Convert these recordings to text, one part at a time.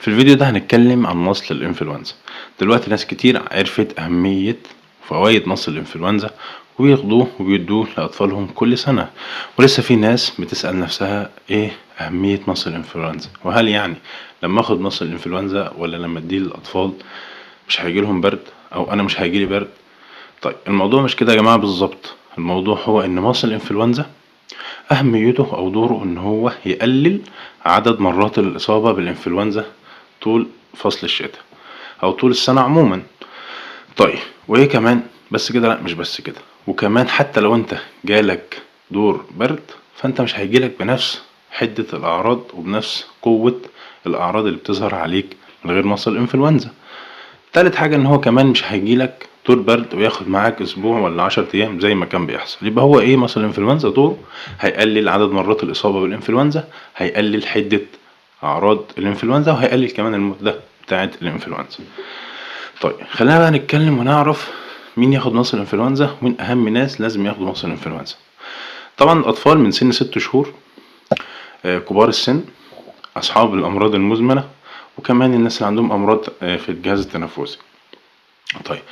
في الفيديو ده هنتكلم عن مصل الانفلونزا. دلوقتي ناس كتير عرفت أهمية وفوائد مصل الانفلونزا وبياخدوه وبيدوه لأطفالهم كل سنة، ولسه في ناس بتسأل نفسها ايه أهمية مصل الانفلونزا، وهل يعني لما اخد مصل الانفلونزا ولا لما اديه للأطفال مش هيجيلهم برد أو أنا مش هيجيلي برد؟ طيب الموضوع مش كده يا جماعة بالظبط. الموضوع هو إن مصل الانفلونزا أهميته أو دوره إن هو يقلل عدد مرات الإصابة بالإنفلونزا طول فصل الشتاء أو طول السنة عموما. طيب وإيه كمان؟ بس كده؟ لأ مش بس كده، وكمان حتى لو أنت جالك دور برد فأنت مش هيجيلك بنفس حدة الأعراض وبنفس قوة الأعراض اللي بتظهر عليك من غير مصل الإنفلونزا. تالت حاجة إن هو كمان مش هيجيلك دور برد وياخد معاك اسبوع ولا 10 ايام زي ما كان بيحصل. يبقى هو ايه مصل الانفلونزا؟ دوره هيقلل عدد مرات الاصابة بالانفلونزا، هيقلل حده اعراض الانفلونزا، وهيقلل كمان المدة بتاعه الانفلونزا. طيب خلينا بقى نتكلم ونعرف مين ياخد مصل الانفلونزا ومين اهم ناس لازم ياخدوا مصل الانفلونزا. طبعا الاطفال من سن 6 شهور، كبار السن، اصحاب الامراض المزمنة، وكمان الناس اللي عندهم امراض في الجهاز التنفسي. طيب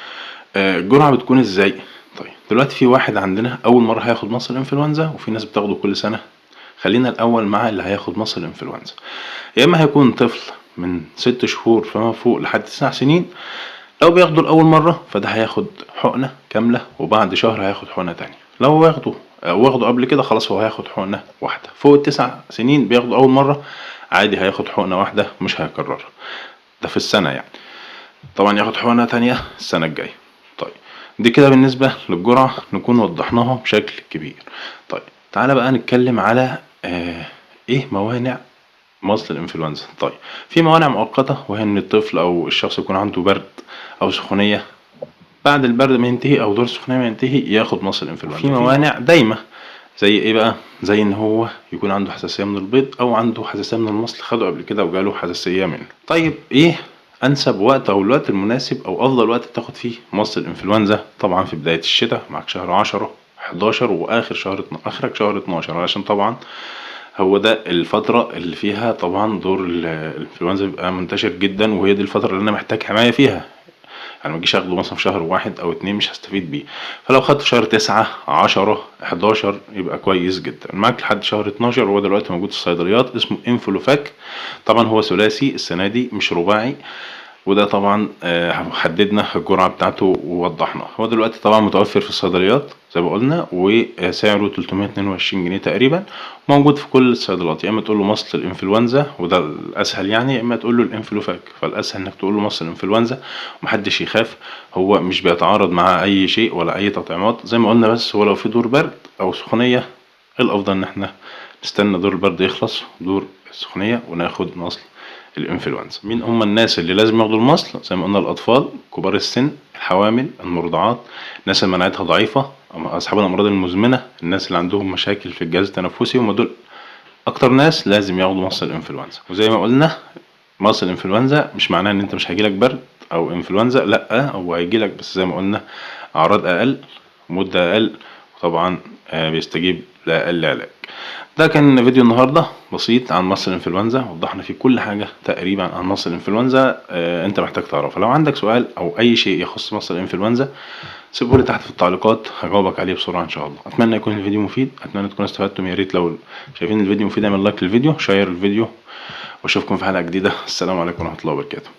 الجرعة بتكون ازاي؟ طيب دلوقتي في واحد عندنا أول مرة هياخد مصل الانفلونزا، وفي ناس بتاخده كل سنة. خلينا الأول مع اللي هياخد مصل الانفلونزا. يا إما هيكون طفل من 6 شهور فما فوق لحد 9 سنين، لو بياخده لأول مرة فده هياخد حقنة كاملة، وبعد شهر هياخد حقنة تانية. لو واخده قبل كده خلاص هو هياخد حقنة واحدة. فوق ال9 سنين بياخده أول مرة عادي هياخد حقنة واحدة مش هيكررها، ده في السنة يعني. طبعا ياخد حقنة تانية السنة الجاية. طيب دي كده بالنسبة للجرعة نكون وضحناها بشكل كبير. طيب تعالى بقى نتكلم على ايه موانع مصل الانفلونزا. طيب في موانع مؤقتة، وهي ان الطفل او الشخص يكون عنده برد او سخونية، بعد البرد ما ينتهي او دور السخونية ما ينتهي ياخد مصل الانفلونزا. في موانع دايمة زي ايه بقى؟ زي ان هو يكون عنده حساسية من البيض او عنده حساسية من المصل، خده قبل كده وجاله حساسية منه. طيب ايه انسب وقت او الوقت المناسب او افضل وقت تاخد فيه مصل الانفلونزا؟ طبعا في بداية الشتاء، معاك شهر 10 11 واخر شهر اخرك شهر 12، علشان طبعا هو ده الفترة اللي فيها طبعا دور الانفلونزا بيبقى منتشر جدا، وهي دي الفترة اللي انا محتاج حماية فيها. يعني ما اجيش اخده مثلا في شهر 1 او 2 مش هستفيد بيه. فلو خدته في شهر 9 10 11 يبقى كويس جدا، معاك لحد شهر 12. هو دلوقتي موجود في الصيدليات، اسمه انفلوفاك. طبعا هو ثلاثي السنة دي مش رباعي، وده طبعا حددنا الجرعة بتاعته ووضحناها. هو دلوقتي طبعا متوفر في الصيدليات زي ما قلنا، وسعره 322 جنيه تقريبا، موجود في كل الصيدليات. يا اما تقول له مصل الانفلونزا وده الاسهل يعني، يا اما تقول له الانفلوفاك. فالاسهل انك تقول له مصل الانفلونزا ومحدش يخاف، هو مش بيتعارض مع اي شيء ولا اي تطعيمات زي ما قلنا. بس هو لو في دور برد او سخونية الافضل ان احنا نستنى دور البرد يخلص دور السخونية وناخد مصل الانفلونزا. مين هم الناس اللي لازم ياخدوا المصل؟ زي ما قلنا الاطفال، كبار السن، الحوامل، المرضعات، الناس اللي مناعتها ضعيفة، اصحاب الامراض المزمنة، الناس اللي عندهم مشاكل في الجهاز التنفسي، هم دول اكتر ناس لازم ياخدوا مصل الانفلونزا. وزي ما قلنا مصل الانفلونزا مش معناه ان انت مش هيجيلك برد او انفلونزا، لا هو هيجيلك بس زي ما قلنا اعراض اقل، مده اقل، وطبعا بيستجيب لاقل علاج. ده كان فيديو النهارده بسيط عن مصل الانفلونزا، وضحنا فيه كل حاجة تقريبا عن مصل الانفلونزا انت محتاج تعرفها. لو عندك سؤال او اي شيء يخص مصل الانفلونزا سيبه لي تحت في التعليقات، هجاوبك عليه بسرعة ان شاء الله. اتمنى يكون الفيديو مفيد، اتمنى تكونوا استفدتم. يا ريت لو شايفين الفيديو مفيد اعمل like للفيديو، share الفيديو، واشوفكم في حلقة جديدة. السلام عليكم ورحمة الله وبركاته.